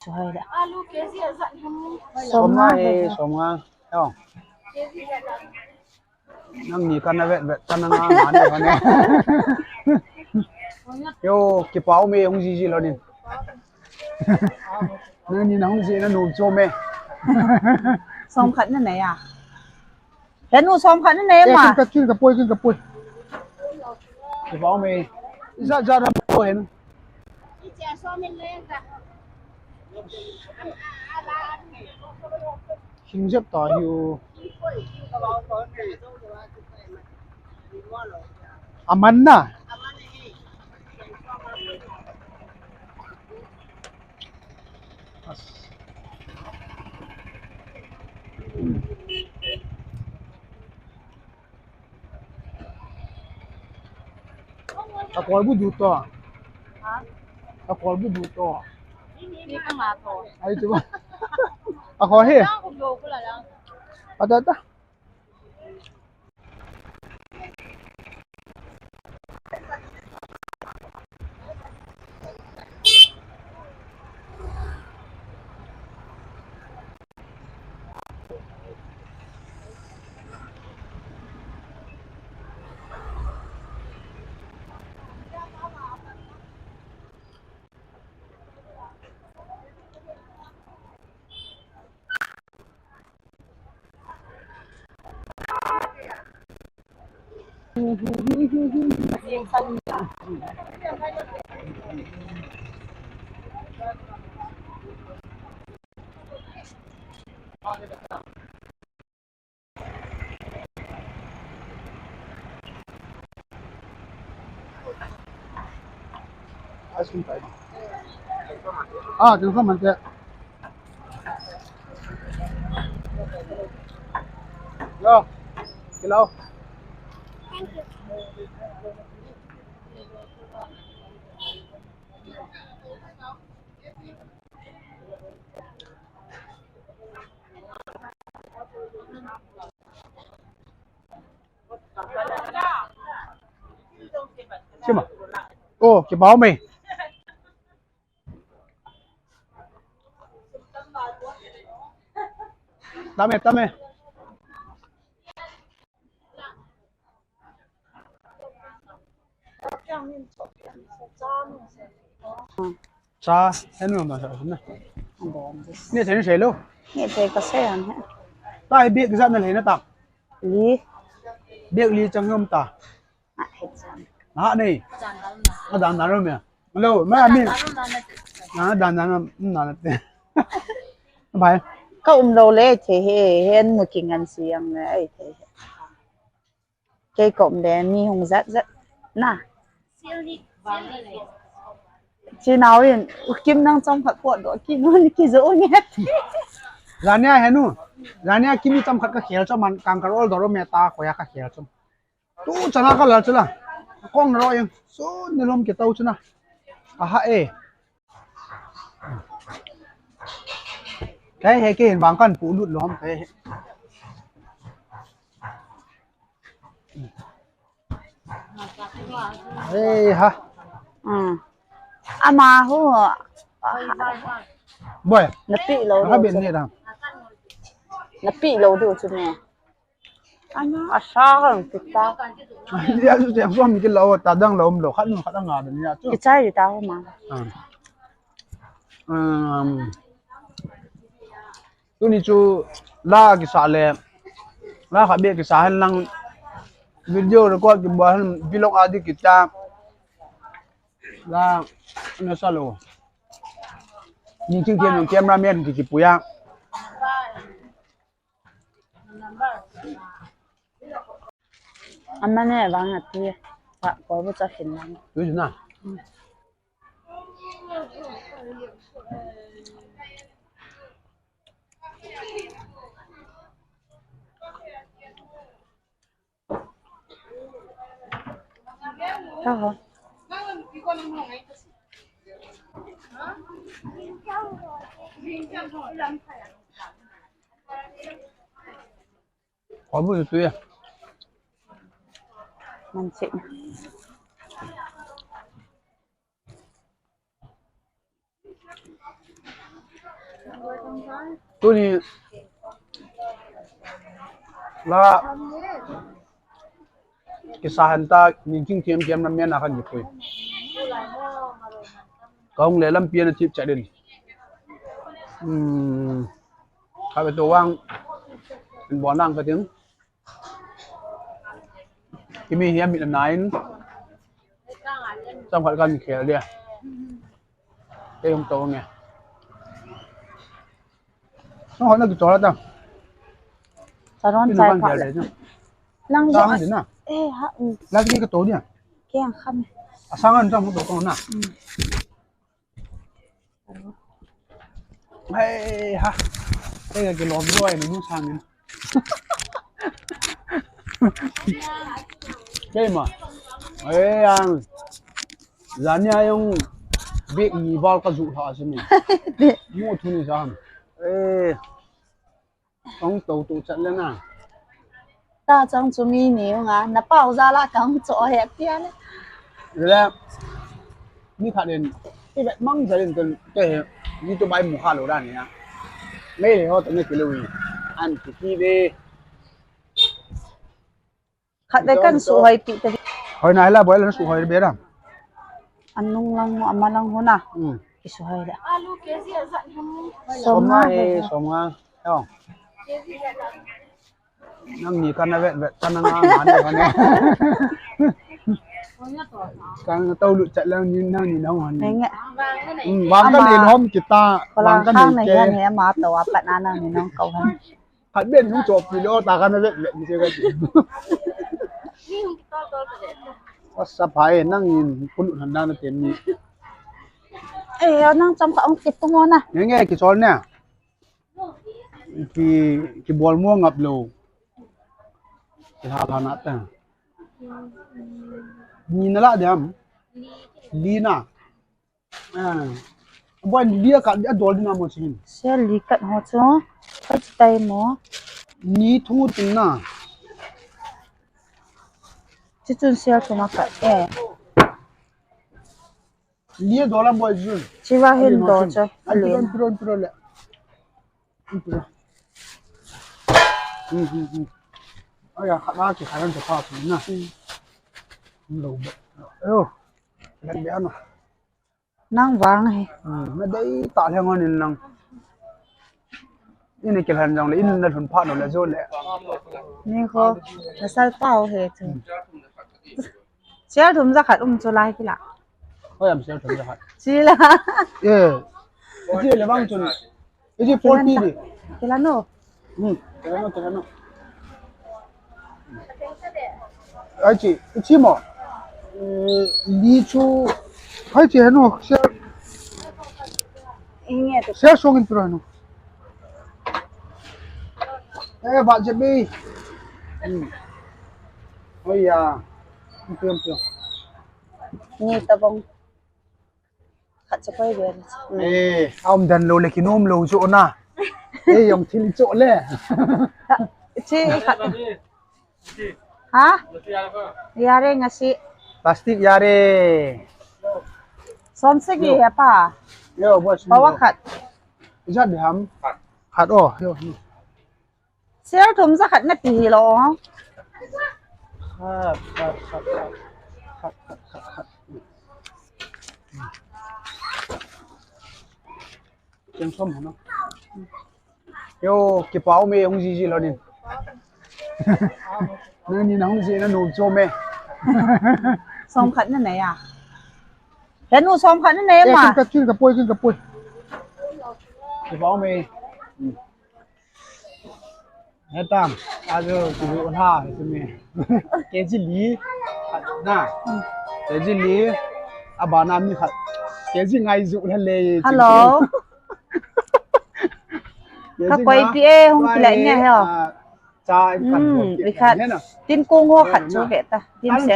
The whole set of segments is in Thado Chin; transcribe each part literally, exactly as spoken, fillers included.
Chu hai le. Alu K G a zat ham? Som nga, som nga, eh, som nga. Yo. K G a zat. Nangni kana vet vet, kana nga nga ni ho ne. Yo, kipa ume, hung jiji lou nin. Nangni na hung ji na nom chu me. Som khat na nei a. Henu som khat na nei ma. Kin ka, kin ka poi, kin ka poi. Kipa ume. Ija ja ra mo hen. Hing jep ta hi u. Aman na. Akol bu du to. Ha? Akol bu du to. Ni ka nga to. Ai chu. Akol he. Ka ku lo ku la la. Ata ta. Ice cream tayo. Ah, kin sa man te. Yo, kilaw. Sima. Oh, kipa ume. Tame, tame. Cha, henu ma sa na. Neh thei sei lou. Neh thei ka sei an he. Tahbeh kisa na lei na ta. Li. Beh li chang yom ta. Ah, he chan. Na nei. Na dan dan ro me. Lo, ma mi. Na dan dan na na te. Bye. Ka um lou le thei he, hen mu kingan siang le ai thei he. Kei kom le mi hung jat jat na. Chi nau in, u Kim nang chomkhat pot doh, ki nu ni kijo nge. Jania henu, jania Kimi chomkhat ka khel chom man kang ka rol doh ro me ta khoya ka khel chom. Tu chana ka la chula. Kong ro yang, so ni lom ke tau chuna. Aha e. Kei he kei hin bang kan pu lut lom kei he. Ei ha. Hmm. Ama hu. Boy. Na pi lou. Ka ben ni da. Na pi lou du chu me. Ana asa kan kita. Ya chu tiang som ki lou ta dang lou lou khat nu khat nga da ni ya chu. Ki chai ta ho ma. Ah. Um. Tuni chu la kisa le, la kha be kisa hen lang video record kibol hen vlog a di kita la na sa lou. Ni ching ching cameraman ki kipuya. Ama ne vang ati, ka ko bu cha khin lang. Tu na. Taho. Ko bu tu ya. Man che. Tuni la kisa hanta ni jing tiam tiam na mena kan jipui. Kong le lampi na tip chadin. Hmm. Ka be to wang. Bo nang ka ting. Kimi hiam mit na nine. Chomkhat kan khel dia. Kei hung to nge. Chomkhat na kichol ta. Saron chai pha le. Lang jo. Sang din na. Eh, ha. La ki ka to dia. Kei ang kham. Asang an chang to to na. Hei ha. Hei ka kilom jo ai nu sang ni. Kei ma. Hei ang. Zania yung big ni val ka ju ha sini. Mu thu ni sam. Eh. Kong to tu chat le na. Ta chang chu mi ni nga na pau za la kong cho he tia le. Le. Ni kha den. Ti vet mang za den ton te he. Ni to bai mu kha lo da ni na. Mei le ho to ne ki lo wi. An ti ti ve. Khat ve kan suhoi pi te. Hoi na la boi la suhoi be ra. Anung lang mo amalang ho na. Hmm. Ki suhoi le. Alu K G a zat hum. Som nga he, som nga. Yo. Nang ni kana vet vet kana nga nga ne kana. Kana tau lu chat lang ni nang ni nang han. Nge. Hmm, wang ka ni hom kita. Wang ka ni ke. Nge ma to apat na nang ni nang kau han. Khat ben nung chop pi lo ta kana vet vet ni se ka. Wasa phai nang in pulu handa na tem ni. Eh, nang cham ka ong kitung ona. Nge nge kichol ne. Ki kibol mo ngap lo. Ki ha ha na ta. Ni na la diam. Li na. Ah. Bon, lia ka, lia dol ding na mo chin. Sel li kat ho chu. Ka chi tai mo. Ni thu tin na. Chi chun sel thu ma ka. Eh. Lia dol a mo chin. Chi va hin dol chu. Ai, piro, piro, piro le. Piro. Hmm, hmm, hmm. Ai ya, khat na ki khat na pa chu na. Hmm. Lo. Ayo. Len be ano. Nang vang he. Hmm, na dei ta le ngon in nang. Ini kilhan jong le, in na lhun pha no le jo le. Ni ko, na sal pao he chu. Hmm. Sel thum ja khat um chu lai kila. Hoi am sel thum ja khat. Chi la. Eh. Chi le vang chun. Iji forty di. Kila no. Hmm, kila no, kila no. Ai chi, chi mo. Eh, li chu. Ai chi no, share. Inge to. Share song in pro no. Eh, ba je bi. Hmm. Oh ya. Piang piang. Ni ta bong. Khat cha koi ve. Eh, aum dan lo le kinom lo chu na. Eh, yong thil chu le. Chi khat. Ha? Yare ngasi. Plastic yare. Som sagi he pa. Yo, boss. Pawa khat. Ijat diham. Khat oh, yo. Sel thum ja khat na ti hi lo. Khat, khat, khat, khat. Khat, khat, khat, khat. Ken som hana. Yo, kipa ume hung jiji lo nin. Nani na hung ji na nom chom e. Som khat na nei a. Henu som khat na nei ma. Kin ka, kin ka poi, kin ka poi. Kipa ume. Hmm. Hetam, ajo kilu ha, hetam. K G li, na. K G li, abana mi khat. K G ngai ju la le. Hello. Ka koi pi e, hung kile nya he o. Cha kan ko. Tin kung ho khat chu ve ta. Tin se.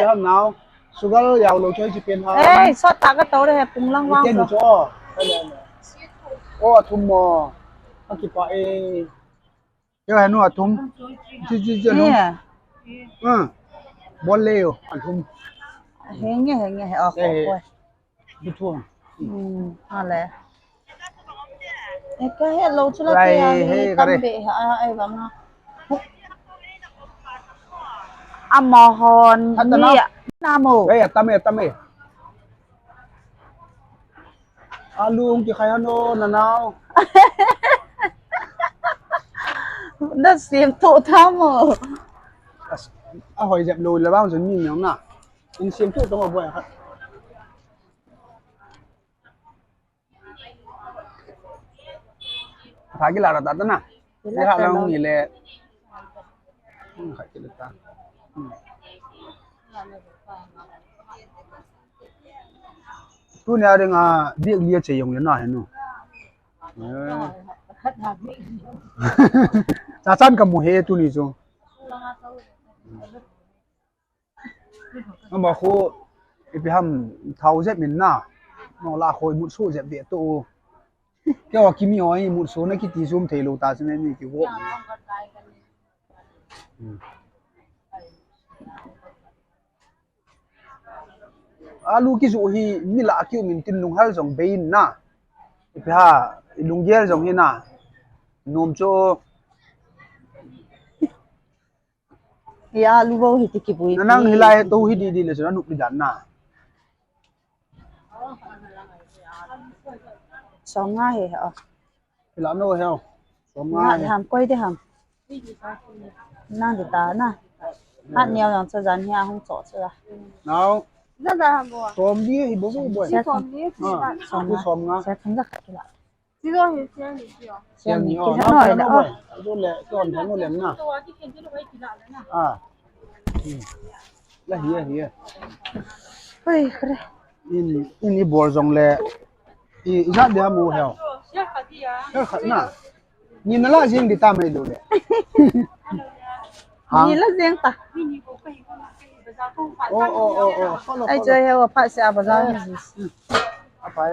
Sugar yau lo choi chi pen ha. Eh, sot ta ka to re he pung lang wang so. O, athum mo. Ka kipa e. Yo, henu athum. Chi, chi, chi, athum. Ha. Bol le yo, athum. Henge, henge, he, o, ko, ko. Bithum. Hmm, ale. Eh, ka he lo chu la. Lai, ke a he, ka tam re. Be ha, a, ai, vang ha. Amahon, Hata ni, na. Na mo. Ei, atam e, atam e. Alu hung kikhai hano, nanao. Na sem to ta mo. As, ahoi jep lo le bang jun ni nang na. In sem to to mo boy khat. Tha kila ra ta ta na. Kila. Kila ta lang lo. Ni le. Hmm, kha kila ta. Hmm. Tuni a dinga biak lia che jong le na he nu. Eh. Cha chan ka mu he tuni chu. Ama khu, ipi ham thao jep min na. Nong la khu mut su jep ve to. Keiho kimi hoi mut su na kiti sum thei lo ta sine mi ki wo. Hmm. Alu kijoh hi mi la kiu min tin lunghal jong bei in na. Ipi ha, lunggel jong hi na. Nom chu. Ya, lu bo hi ti kibui. Na nang hi lai to hi di di le chu na nup di dan na. Som nga he, oh. Hi la no he. Som nga he. Ham koi de ham. Nang di ta na. Hat niau nang cha jan hi a hung cho cha. Nau. Za za ham bo. Som di hi bo bo. Som di. Ah, som nga. Som nga. Som nga. Siro hi siang ni sio. Siang ni, oh, na, na, na, boy. Ajo le, kon, na, no lem na. Ah. Hmm. La hi, hi. Oi, kre. In, in i bol jong le. I, i jat dia mu heo. Khat na. Ni na la jing di ta mai lo le. Ha? Ni la jing ta. Oh, oh, oh, oh. Ai, cho heo, pha sia bazar ni. Hmm. Apai.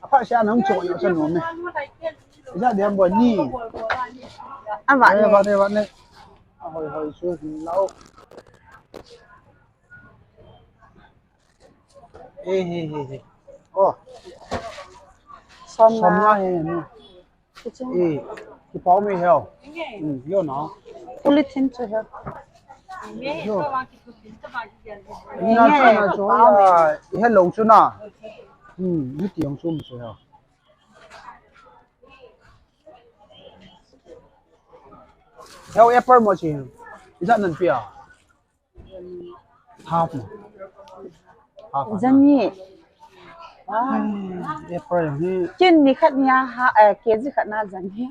Apai sia nang cho yo sa nom ne. Ija diam bo ni. Ava ne. Ava ne, ava ne. Ahoi hoi chu hin lau. Eh, he, he, he. Oh. Som nga. Som nga he ni. Kiching. Eh, kipau mi heo. Hmm, yo na. Polythene chu heo. Yo. Ni na chu na chu ya, i he lo chu na. Hmm, ni ti ong chu mi chu heo. Heo apple mo chi. Ija nan pia. Half mo. Half. Jani. Hmm, apple hi. Kin ni khat nia ha, eh, K G khat na jani.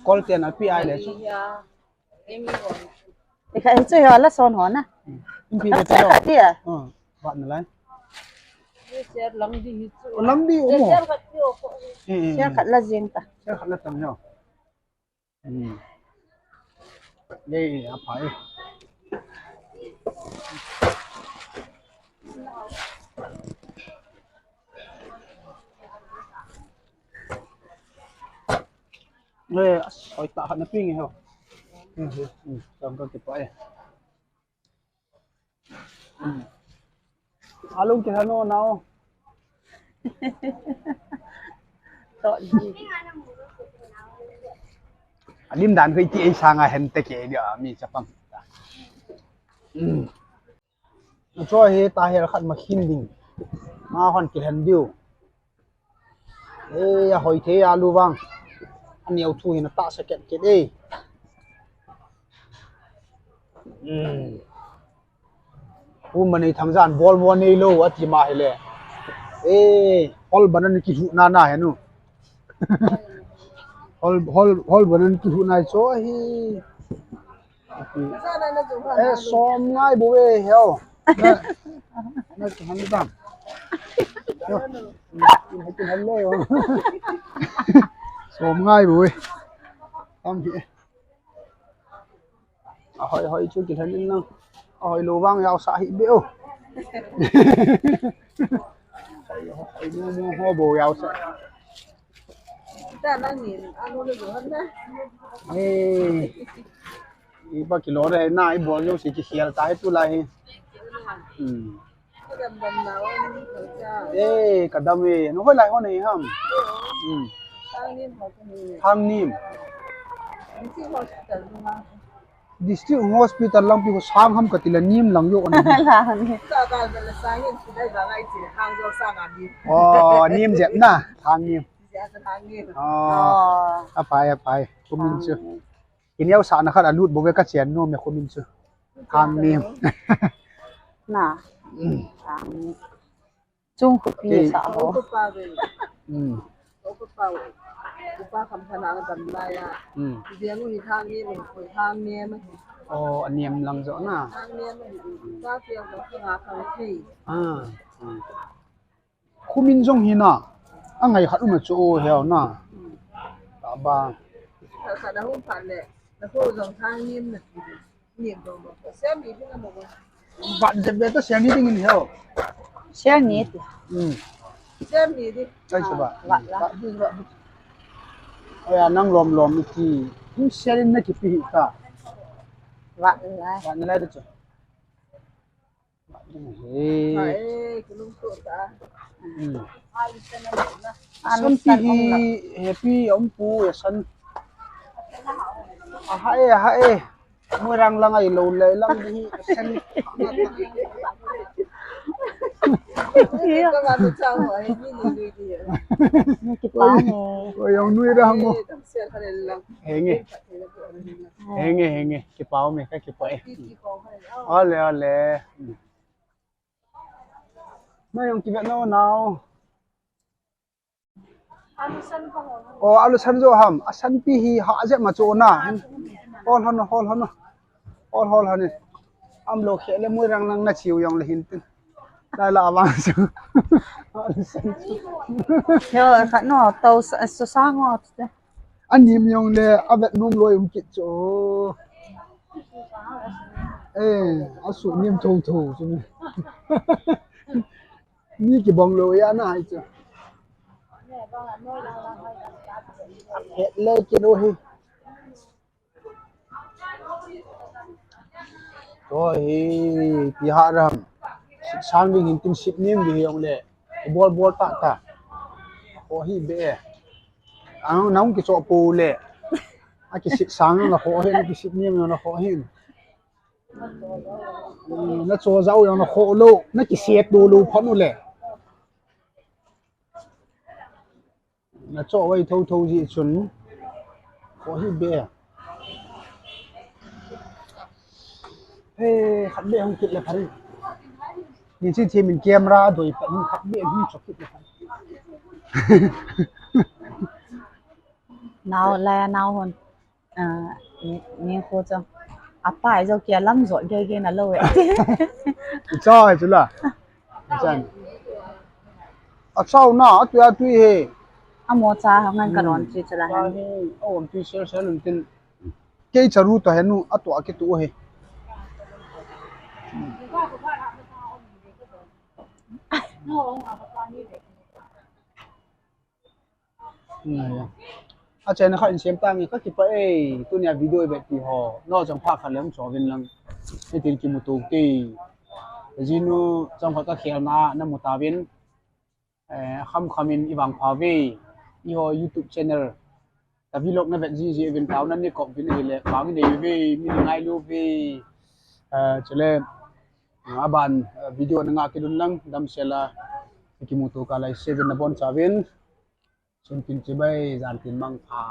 Kol ten a pi ai le chu. Ni khat chu heo la son ho na. Hmm. Pi le chu. Khat dia. Hmm. Bat na lai. Lambi umo. Eh, eh, sia khat la jing ta. Sia khat la tang heo. Hmm. Ye, apai. Ye, soi ta khat na ping heo. Hmm, hmm, hmm. Tam ka kipai. Alung ke hano nao. To di. Alim dan koi ti ei sanga hen te ke dia mi chapang. Hmm. Cho he ta hel khat ma khin ding. Ma hon ke hen diu. Eh, ahoi thei alu vang. Aneo thu hin atahsa ket ket e. Hmm. Pu Manei Thangjan bol bol nei lo ati ma hile. Eh, hol banan kihu na na he nu. Hol, hol, hol banan kihu na cho hi. Eh, som ngai bo e heo. Na, na, han tam. Yo. Kin, kin han le yo. Som ngai bo e. Tam hi. Ahoi, hoi chu kilhen in lang. Ahoi lo vang yau sa hi be o. Hoi, hoi, mo, mo, ho bo yau sa. Ta nang ni, ano le bo han na. Eh. Ipa kilo re na, i bol jong si kikhel ta hi tulai hi. Hmm. Eh, kadam e. Nahoi lai ho nei ham? Hmm. Thangnim. District Hospital lang pi ko sang ham kati la nim lang jo. Lang nim. Oh, nim jep na. Thangnim. Oh, apai, apai. Kumin chu. Kiniau sa na khat alut bo ve ka chen no me kumin chu. Thangnim. Na. Thangnim. Chung khupi sa ho. Hmm. Oh, aniam lang jo na. Ah. Hmm. Khumin jong hi na. Angai khat um a chu o heo na. Taba. Vat jep ve ta siang ni ding in heo. Siang ni ti. Hmm. Ai, suba. Vat la. Vat di, vat di. Aya, nang lom lom iti. Hung siang in na kipi hi ta. Vat la. Vat na lai ta chu. Vat na he. Hmm. Asan pi hi, happy, um pu, asan. Aha e, aha e. Muirang lang ai lo le lang di hi. Kipah e. Oi, ong nui ra mo. Henge. Henge, henge. Kipah me, ka kipah e. Ole, ole. Mai ong kivet no nao. O, alu san jo ham. Asan pi hi ha je ma chu na. Hol hon, hol hon. Hol hol hon. Am lo khe le Muirang lang na chiu jong le hin tin. Lai la awang chu. Alu san chu. Yo, kha no, tau sa, sa, sa ngo te. Anim jong le avet nom loi um kit chu. Eh, asu nim tho tho chu. Mi kibang lo ya na hai chu. Het le kit u hi. To hi, pi ha ram. Sit sang ding hin tin sit nim ding hi ong le. Bol bol ta ta. Ho hi be. Ang nang ki cho po le. A ki sit sang na ho hi, ki sit nim na ho hi. Na cho zau yang na kho lo, na kisiet lo lo phan u le. Na cho vai tho tho ji chun. Kho hi be. He, khat be hung kit le phan. Ni chi thi min camera doi pa hung khat be hung cho kit le phan. Nao la nao hon. Ah, ni, ni khu chu. Apa ai jo kia lam jo ge ge na lo e. Cha ai chu la. Chan. A chau na, a tui a tui he. A mo cha ha ngan ka ron chi chu la. Cha he, a om tui sel sel un tin. Kei cha ru to he nu, a to a ke tu he. Hmm. A chena kha in sem ta nge ka kipah e, tunia video i vet pi ho. No chang pha kha lem cho vin lang. Ni tin kimu tu te. Jinu chang pha ka khel na, na mu ta vin. Eh, kham kham in i vang pha ve. I ho YouTube channel. Ka vlog na vet ji ji vin tau na ni kop vin hi le. Vang nei ve, mi ngai lu ve. Eh, chule. Aban, eh, video na nga kidun lang, dam sela. Kimu tu ka lai se vin na bon cha vin. Sun tin chibai, jan tin mang pha.